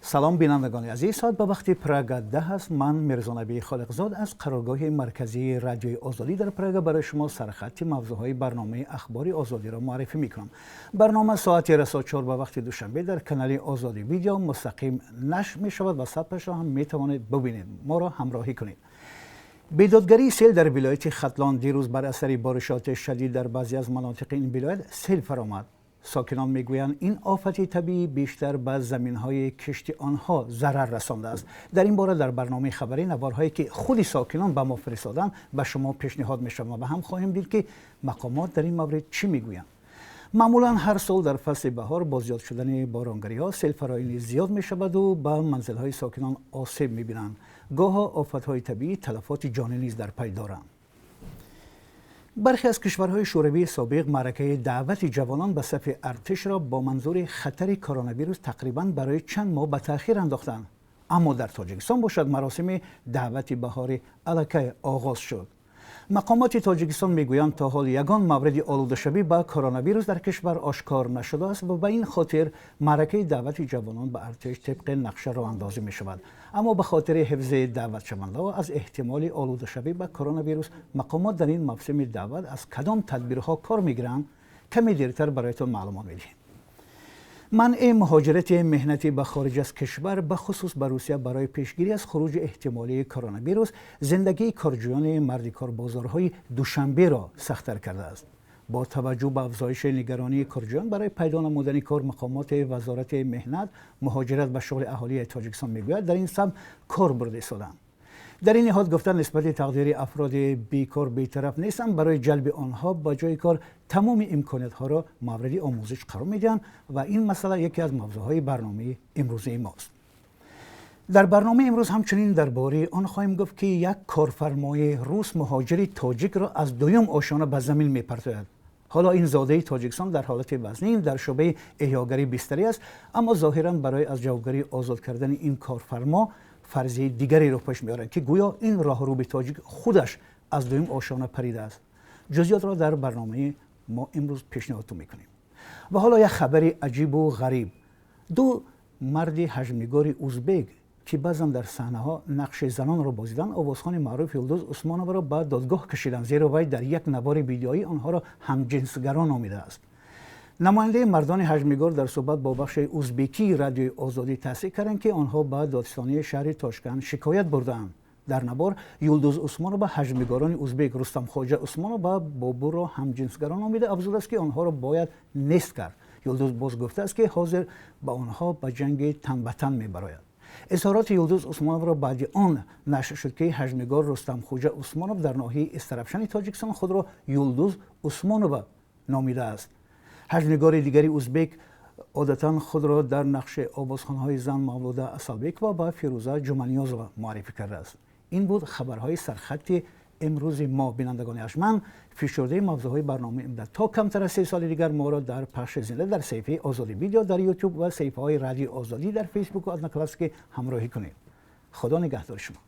Салом, бинандагони азиз. Соат ба вақти Прага 10 аст. Ман Мирзонаби Холиқзод аз қароргоҳи марказии Радиои Озодӣ дар Прага барои шумо сархати мавзӯъҳои барномаи Ахбори Озодиро муаррифӣ мекунам. Барнома соати расо 4 ба вақти Душанбе дар канали Озодӣ Видео мустақим нашр мешавад ва сабташро ҳам метавонед бубинед. Моро ҳамроҳӣ кунед. Бедодгарии сел дар вилояти Хатлон. Дирӯз бар асари боришоти шадид дар баъзе аз манотиқи ин вилоят сел фаромад. Сокинон мегӯянд, ин офати табиӣ бештар ба заминҳои кишти онҳо зарар расондааст. Дар ин бора дар барномаи хабарӣ наворҳое, ки худи сокинон ба мо фиристоданд, ба шумо пешниҳод мешавад ва ҳам хоҳем дид, ки мақомот дар ин маврид чӣ мегӯянд. Маъмулан ҳар сол дар фасли баҳор бо зиёд шудани боронгариҳо селфароинӣ зиёд мешаваду ба манзилҳои сокинон осеб мебинанд. Гоҳо офатҳои табиӣ талафоти ҷонӣ низ дар пай доранд. Бархе аз кишварҳои шӯравии собиқ маъракаи даъвати ҷавонон ба сафи артишро бо манзури хатари коронавирус тақрибан барои чанд моҳ ба таъхир андохтанд. Аммо дар Тоҷикистон бошад, маросими даъвати баҳорӣ аллакай оғоз шуд. Мақомоти Тоҷикистон мегӯянд, то ҳол ягон мавриди олудашавӣ ба коронавирус дар кишвар ошкор нашудааст ва ба ин хотир маъракаи даъвати ҷавонон ба артиш тибқи нақша роҳандозӣ мешавад. Аммо ба хотири ҳифзи даъватшавандаҳо аз эҳтимоли олудашавӣ ба коронавирус мақомот дар ин мавсими даъват аз кадом тадбирҳо кор мегиранд, каме дертар бароятон маълумот медиҳем. Манъи муҳоҷирати меҳнатӣ ба хориҷ аз кишвар, бахусус ба Русия, барои пешгирӣ аз хуруҷи эҳтимолии коронавирус зиндагии корҷӯёни мардикорбозорҳои Душанберо сахттар кардааст. Бо таваҷҷӯҳ ба афзоиши нигаронии корҷӯён барои пайдо намудани кор, мақомоти Вазорати меҳнат, муҳоҷират ва шуғли аҳолии Тоҷикистон мегӯяд, дар ин самт кор бурда истодаанд. Дар ин ниҳод гуфтанд, нисбати тақдири афроди бекор бетараф нестанд, барои ҷалби онҳо ба ҷои кор тамоми имкониятҳоро мавриди омӯзиш қарор медиҳанд ва ин масъала яке аз мавзӯъҳои барномаи имрӯзаи мост. Дар барномаи имрӯз ҳамчунин дар бораи он хоҳем гуфт, ки як корфармои рус муҳоҷири тоҷикро аз дуюм ошёна ба замин мепартояд. Ҳоло ин зодаи Тоҷикистон дар ҳолати вазнин дар шӯъбаи эҳёгарӣ бистарӣ аст, аммо зоҳиран барои аз ҷавобгарӣ озод кардани ин корфармо фарзияи дигареро пеш меорад, ки гӯё ин роҳруби тоҷик худаш аз дуюм ошёна паридааст. Ҷузъиётро дар барномаи мо имрӯз пешниҳодтон мекунем. Ва ҳоло як хабари аҷибу ғариб. Ду марди ҳаҷвнигори узбек, ки баъзан дар саҳнаҳо нақши занонро бозиданд, овозхони маъруф Юлдуз Усмоноваро ба додгоҳ кашиданд, зеро вай дар як навори видеоӣ онҳоро ҳамҷинсгаро номидааст. Намояндаи мардони ҳаҷвнигор дар суҳбат бо бахши узбекии Радиои Озодӣ тасдиқ карданд, ки онҳо ба додситонии шаҳри Тошканд шикоят бурдаанд. Дар навор Юлдуз Усмонова ҳаҷвнигорони узбек Рустамхоҷа Усмонов ва Бобурро ҳамҷинсгаро номида, афзудааст, ки онҳоро бояд нест кард. Юлдуз боз гуфтааст, ки ҳозир ба онҳо ба ҷанги тан ба тан мебарояд. Изҳороти Юлдуз Усмоновро баъди он нашр шуд, ки ҳаҷвнигор Рустамхоҷа Усмонов дар ноҳияи Истаравшани Тоҷикистон худро Юлдуз Усмонова номидааст. Ҳаҷвнигори дигари узбек одатан худро дар нақши овозхонҳои зан Мавлуда Асалбекова ва Фирӯза Ҷуманиёзова муаррифӣ кардааст. Ин буд хабарҳои сархати имрӯзи мо. Бинандагони арҷманд, фишурдаи мавзӯъҳои барномаи имдад. То камтар аз 3 соли дигар моро дар пахши зинда дар саҳифаи Озодӣ Видео дар Ютуб ва саҳифаҳои Радиои Озодӣ дар Фейсбуку Одноклассники ҳамроҳӣ кунед. Худо нигаҳдори шумо.